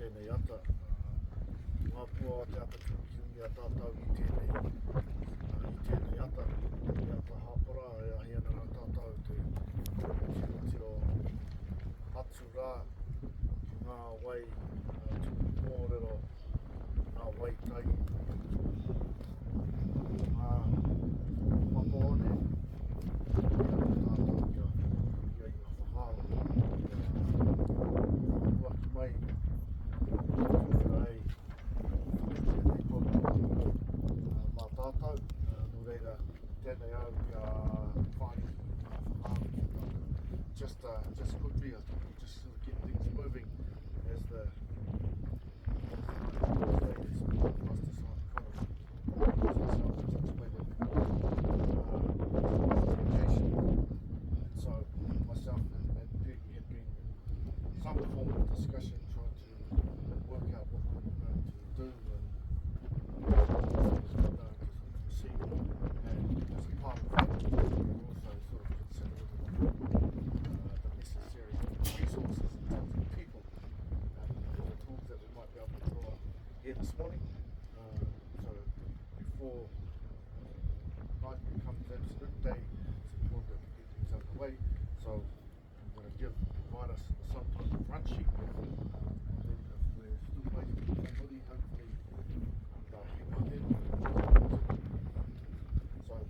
tēnei ata. Ngā pua o te ata kiukiungi a tātou i tēnei, i tēnei ata, tēnei ata hāpara e ahi ana rā tātou te tirotiro atu rā ki ngā wai tuku kōrero, ngā wai tai, ngā papaone, e ana tātou kia kia i ngā whakaaro, kia whakapuaki mai, kia tuwhera ai tēnei kaupapa mā tātou. Nō reira, tēnei au kia whāriki ngā whakaaro ki a tātou. Just, uh, just quickly, I think we'll just sort of get things moving as the as the night goes on. It's important for us to sort of kind of organise ourselves in such a way that we've got uh, communication. And so myself and, and Peggy had been in some form of discussion trying to work out what we were going to do and how things were going to sort of proceed. And as a part of that, we were also sort of considering uh, the necessary resources in terms of people and the tools that we might be able to draw here this morning. Uh, so before night becomes absolute day, it's important that we get things underway. So I'm going to give provide us some type of run sheet. And then if we're still waiting for somebody, hopefully they'll hear by then. So in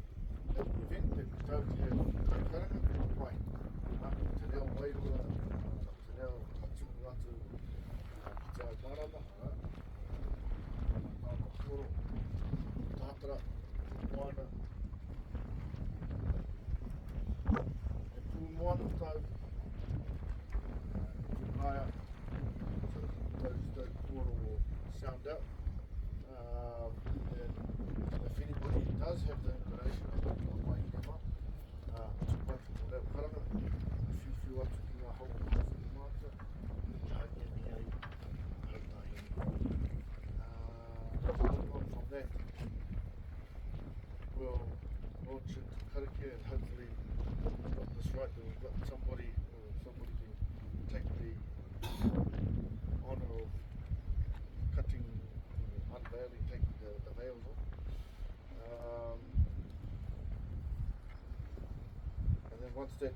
the event that we don't have kaikaranga, right, te reo wairua, te reo atu atu ki te ao mārama, tāna puoro, tātara, moana, he pū moana tau, Tūkaia, so those, those puoro will sound out. Um, and if anybody does have the inclination, I think I might come up, uh, tuku atu ko reo karanga, whiuwhiu atu ki ngā hau o ngā whakamātua, i hāngiangi ai, hau ngā hemi. Uh, following on from that, we'll launch into karakia and hopefully we've got this right, that we've got somebody or somebody can take the honour of cutting, unveiling, taking the, the veils off. Um, and then once that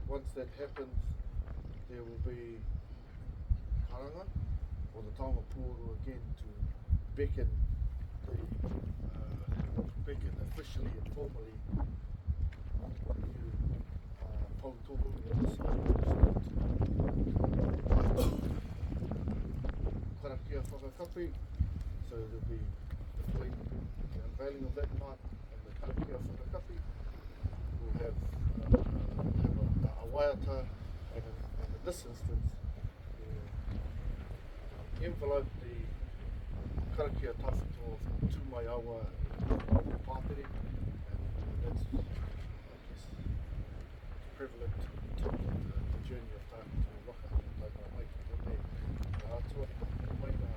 once that happens, there will be karanga or the taonga puoro again to beckon the uh, beckon officially and formally the new uh, poutohu or the karakia whakakapi. So there'll be between the unveiling of that part and the karakia whakakapi, we'll have, uh, have a, a waiata and in, and in this instance, the envelope the karakia tawhito of Tūmaiawa and Pātere, and that's, I guess, prevalent in terms of the, the journey of Tākutu Waka, taunga mai ki konei, ngā atua, mai rā,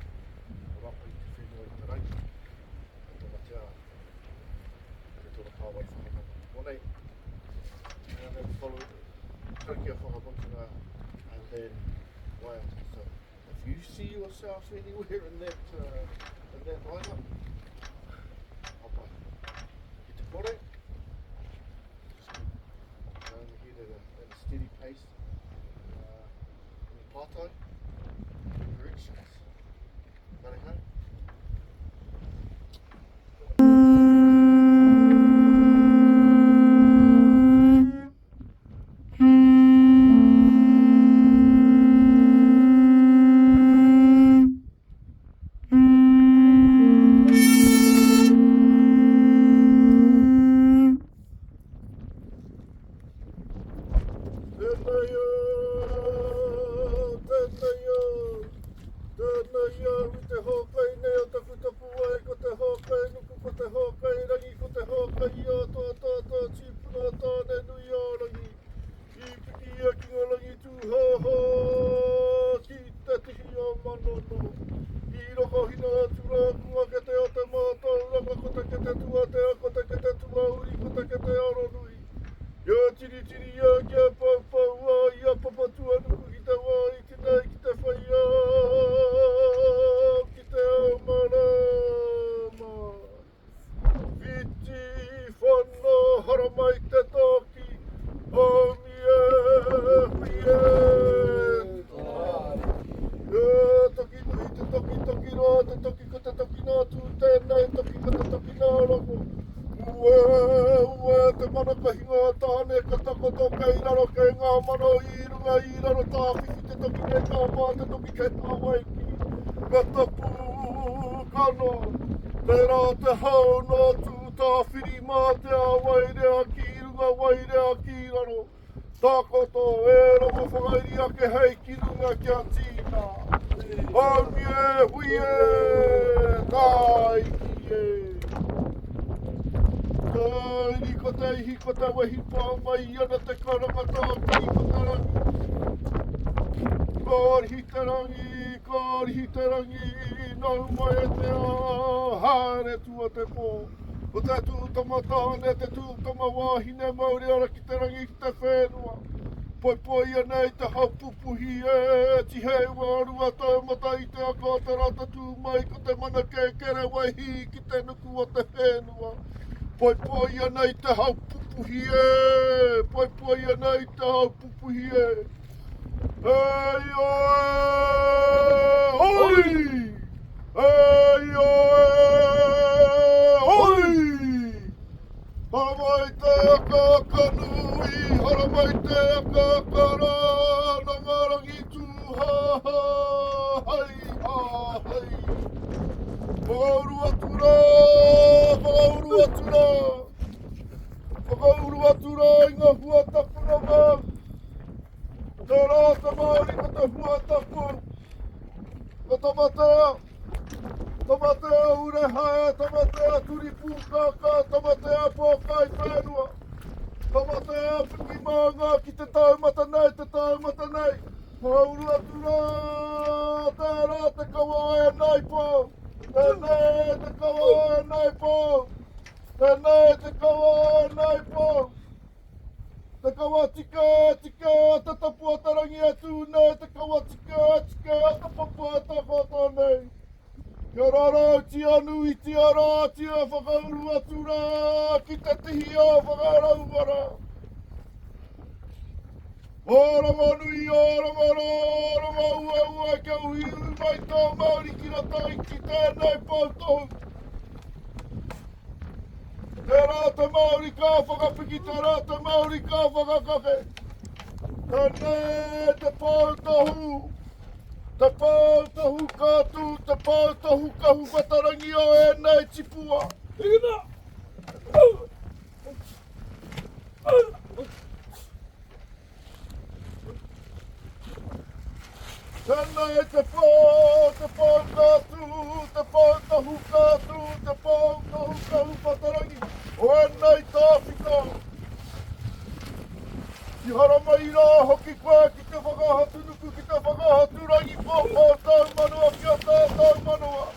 rapa i te whenua i te rangi, ka tona tea, te tona kāwai whakamana konei. And then follow karakia whakamutunga and then waiata. So if you see yourself anywhere in that, uh, in that lineup, hapa. Ki te kore, just keep going ahead at a, at a steady pace. Uh, any pātai, corrections, Kare hau. Tēnei au, tēnei au, tēnei au i te hōkai nei o taku tapuwae, ko te hōkai nuku, ko te hōkai rangi, ko te hōkai i a tō tātā tīpuna tāne nui ā rangi. I piki ia ki ngā rangi tūhāhā, ki te tihi o Manono. I rokohina atu rā ko ngā kete o te mātauranga, ko te kete tuatea, ko te kete tuauri, ko te kete aronui. Kia tiritiria, kia poupoua i a Papatuanuku ki te wā i tinei ki te whai ao. kāpā te toki kei Tāwaiki, ka tapu, ka noa. Tērā te hau nō Tūtāwhirimātea, wairea ki runga, wairea ki raro. Takoto, e rongo whakairi ake hei ki runga kia tīna. Haumi e, hui e, tāiki e. Tāiri ko te ihi ko te wehi pā mai ana te karanga tākiri ko te rangi. Ka rihi te rangi, ka rihi te rangi, nau mai e te ao, haere tua te pō. Ko te tū tama tāne, te tū tama wāhine, mauri ara ki te rangi, ki te whenua. Poipoia nei te hau pupuhi e, tihei wā rua taumata i te aka o te rā tatū mai ko te mana kēkere waihī ki te nuku o te whenua. Poipoia nei te hau pupuhi e, poipoia nei te hau pupuhi e. Hei oe, oi! Hei oe, oi! Haramai te akaaka nui, haramai te akaaka rā, nā ngā rangi tūhāhā, hei hā hei. Whakauru atu rā, whakauru atu rā, whakauru atu rā i ngā hua tapu nō māu. Tērā te Māori ko te hua tapu, ko Tamatea, Tamatea Urehae, Tamatea Turipūkākā, Tamatea Pōkai Whenua, Tamatea Piki Maunga ki te taumata nei, te taumata nei. Whakauru atu rā, tērā te kawa e nei pō, tēnei te kawa e nei pō, tēnei te kawa e nei pō. Te kawa tika, tika, te tapu a te rangi e tū nei, te kawa tika, tika, te papa e takoto nei. Kia rarautia nuitia rātia whakauru atu rā ki te tihi o Whakarauara. O Rongonui, o Rongoro, o Rongouaua, kia uhiuhi mai tō mauri ki roto i ki tēnei pou tohu. Tērā te Māori ka whakapiki, tērā te Māori ka whakakake. Tēnei te pou tohu, te pou tohu ka tū, te pou tohu ka huwhatarangi o ēnei tipua. Hina! Tēnei te pō, te pō ka tū, te pō tohu ka tū, te pō tohu ka huwhatarangi, o ēnei tāwhito. I haramai rā hoki koe ki te whakahatunuku, ki te whakahaturangi pō tātou manawa ki a tātou manawa.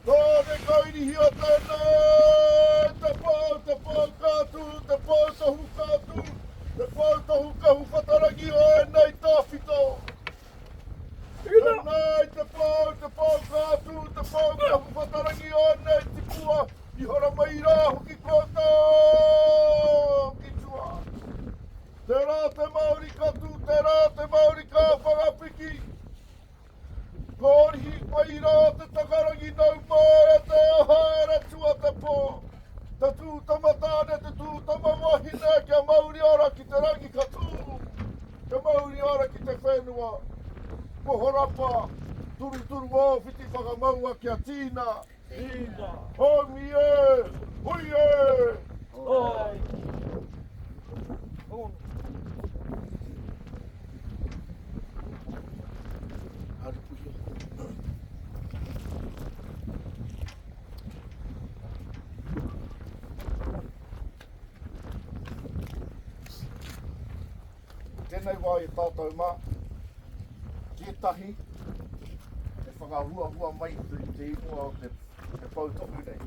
Tāne kairihia tēnei, te pou, te pou ka tū, te pou tohu ka tū, te pou tohu ka huwhatarangi o ēnei tāwhito. Tēnei te pou, te pou ka tū, te pou ka huwhatarangi o ēnei tipua, i haramai rā hoki koutou ki tua. Tērā te mauri ka tū, tērā te mauri ka whakapiki. Korihi mai rā te takarangi nau mai e te haere tua te pō. Te tū tama tāne, te tū tama wahine, kia mauri ora ki te rangi ka tū, kia mauri ora ki te whenua. Ko Horapa, turuturu ō whiti whakamaua kia tīna. Tīna. Hongi e! Hui e! Oi! Tēnei wā i tātou mā, tētahi e whakahuahua mai te, te ingoa o te, te pou tohu nei.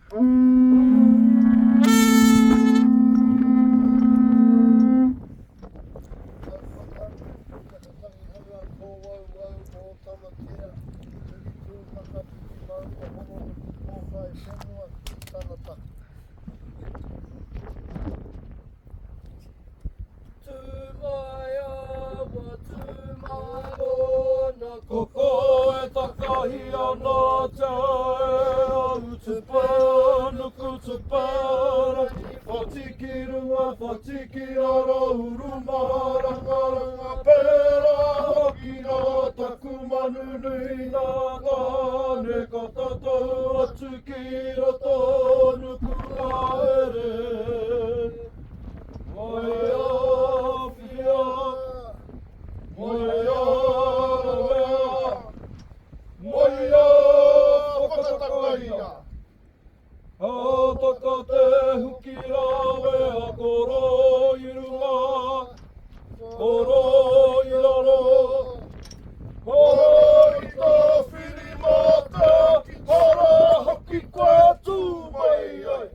So, Ko koe takahi ana te au te pāna. Tuparangi, whati ki runga, whati ki raro, uru marangaranga, pērā hoki rā taku manu nui nā Tāne, ka tatau atu ki roto nuku ngaere. Moea whia, moea rawea, moea whakatakaia. Ka taka te huki rawea, koro i runga, koro i raro, koro i Tāwhirimātea, ki hara hoki koe tū mai ai.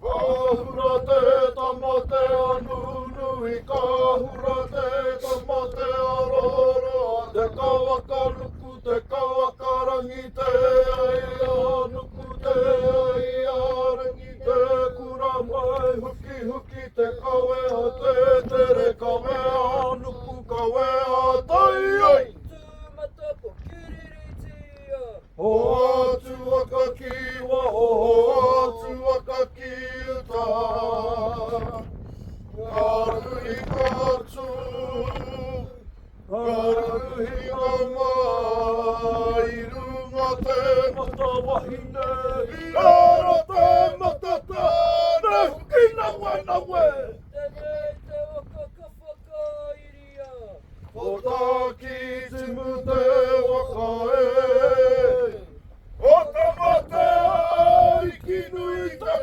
Ka hura te tamatea nunui, ka hura te tamatea roroa, te kawaka nuku, te kawaka rangi, te ai a nuku, te ai a rangi, te kura mai, huki huki, te kawea, te tere, kawea nuku, kawea tai ai. Tūmatako kiriritia. O atu waka ki waho, o atu waka ki uta. Ka ruhi ka tū, ka ruhi ka mai, i runga te mata wahine, i raro te mata tāne, huki nawe nawe. Tēnei te waka ka whakairia. Ko Tākitimu te waka e. O Tamatea Arikinui te